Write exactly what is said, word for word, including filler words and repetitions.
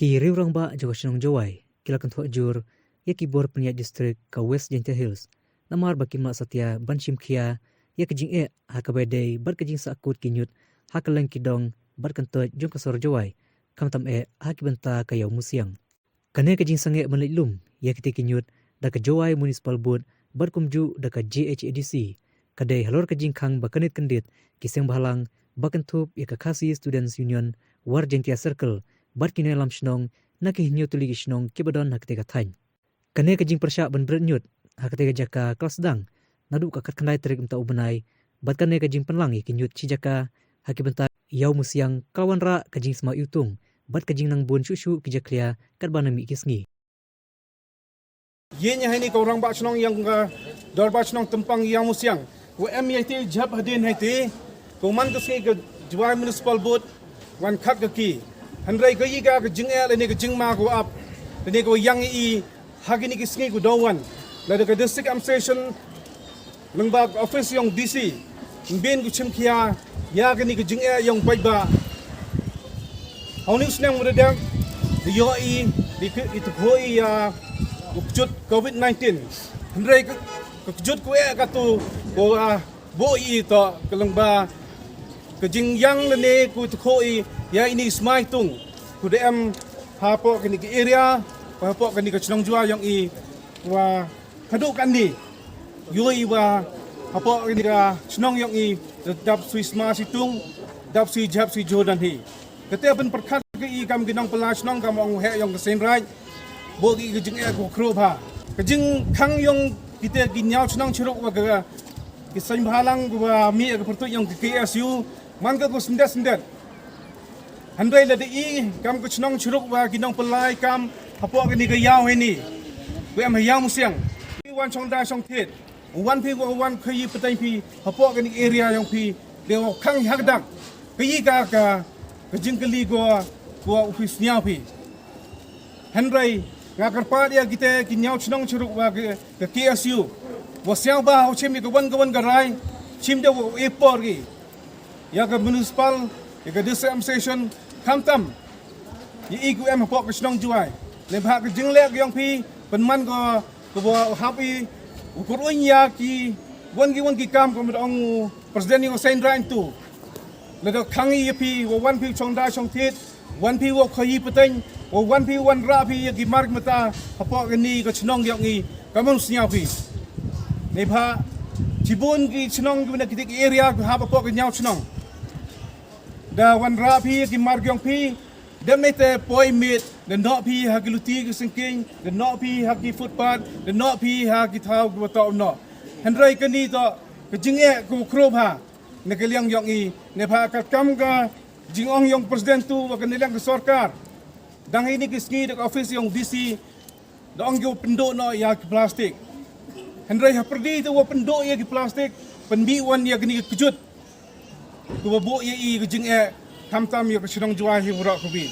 Ki riew rangbah jong ka shnong Jowai ki la kynthoh jur ïa ki bor pynïaid district ka West Jaintia Hills namar ba kim lah satia ban shim khia ïa ka jingeh ha kaba ïadei bad ka jingsahkut ki ñiut ha kylleng ki dong bad kyntoit jong ka sor Jowai, khamtam eh ha ki bynta ka Ïawmusiang. Kane ka jingsangeh ban leit lum ïa kitei ki ñiut da ka Jowai Municipal Board bad kumjuh da ka J H A D C ka dei halor ka jingkhang ba kyndit kyndit ki seng bhalang ba kynthup ïa ka Khasi Students Union War Jaintia Circle bad ki nongïalam shnong na ki hynñiew tylli ki shnong kiba don ha katei ka thaiñ. Kane ka jingpyrshah ban bret ñiut ha katei ka jaka ka la sdang naduh ka khatkhyndai tarik mynta u bnai, bad kane ka jingpynlang ïa ki ñiut shi jaka ha ki bynta Ïawmusiang ka la wanrah ka jingsma iwtung bad ka jingnang bun shuh shuh ki jakhlia katba na mih ki sngi. Ïa ngi ha ini ka rangbah shnong ïa ka dorbar shnong Tympang Ïawmusiang, wa em ïa ite jhep hadien ha ite, ka man ka sngi ka Jowai Municipal Board wan khat ka ki. Hynrei ka ïa ka, ka jingeh lane ka jingma ka wa ap lane ka wa ïang ïa i ha kine ki sngi ka daw wan. Lada ka District Administration lyngba ka office yong D C, ym bin ka shim khia ïa kane ka jingeh yong paidbah. Ha une u snem wa da dep, da ïoh i, da i, i tukhu i ïa u kjut covid nineteen. Hynrei ka, ka kjut ku eh katu, ko, ah, buh i to ka lyngba ka jingïang lane ku tukhu i ïa ini i sma iwtung ku da em hapoh kane ka area, hapoh kane ka shnong Jowai yong i, wa haduh kane ïoh i wa hapoh kane ka shnong yong i da dap sui sma sui iwtung, dap sui jhep sui jhur don hi. Kata pynpyrkhat ka i kam ki nongpynlait shnong, kam ong u heh yong ka Seiñ Raij, buh ki ka jingeh ka khrup ha. Ka jingkhang yong kita ki ñiaw shnong syruk wa ka, ki seng bhalang wa mih ka pyrtuit yong ka K S U, man ka ka syndet syndet. Hynrei lada i kam ka shnong syruk wa ki nongpynlait kam hapoh kane ka ïaw ha ini, ku em ha Ïawmusiang, phi wan shong dai shong thied, wan phi wa wan khaïi pateng phi hapoh kane ka area yong phi, da wa khang ha ka dak. Ka ïa ka, ka, ka jingkylli ko, ko u phi sñiaw phi. Hynrei nga kyrpad ïa kita ki ñiaw shnong syruk wa ka, ka K S U, wa sñiaw ba u shim ïa ka wan ka wan ka rai, shim da wa e por ki ïa ka municipal, ïa ka District Administration, khamtam ïa i ku em hapoh ka shnong Jowai. Neibhah ka jingleh ka yong phi pynman ko, ko wa hap i u kyrwin ïa ki wan ki wan ki kam, ko mut ong u President yong u Seiñ Raij tu. Lada khang i ïa phi wa wan phi shong dai shong thied, wan phi wa khaïi pateng, wa wan phi wan rah phi ïa ki mar ki mata hapoh kane ka shnong yong i, kam ong sñiaw phi. Neibhah shibun ki shnong ki na kita ki area ki hap hapoh ka ñiaw shnong, da wan rah phi ïa ki mar ki yong phi, da mete poi miet, da noh phi ha ki luti ki syngkien, da noh phi ha ki footpath, da noh phi ha ki thaw ki wa toh noh. Hynrei kane toh ka jingeh ka khrup ha na ka liang yong i. Neibhah katkam ka jingong yong President tu wa ka na liang ka sorkar, dang ha ini ki sngi da ka office yong D C da ong ki wa pynduh noh ïa ki plastik. Hynrei ha pyrdi te wa pynduh ïa ki plastik, pynbih wan ïa kane ka kjut, ka wa buh ïa i ka jingeh, khamtam ïa ka shnong Jowai hi waroh kawi.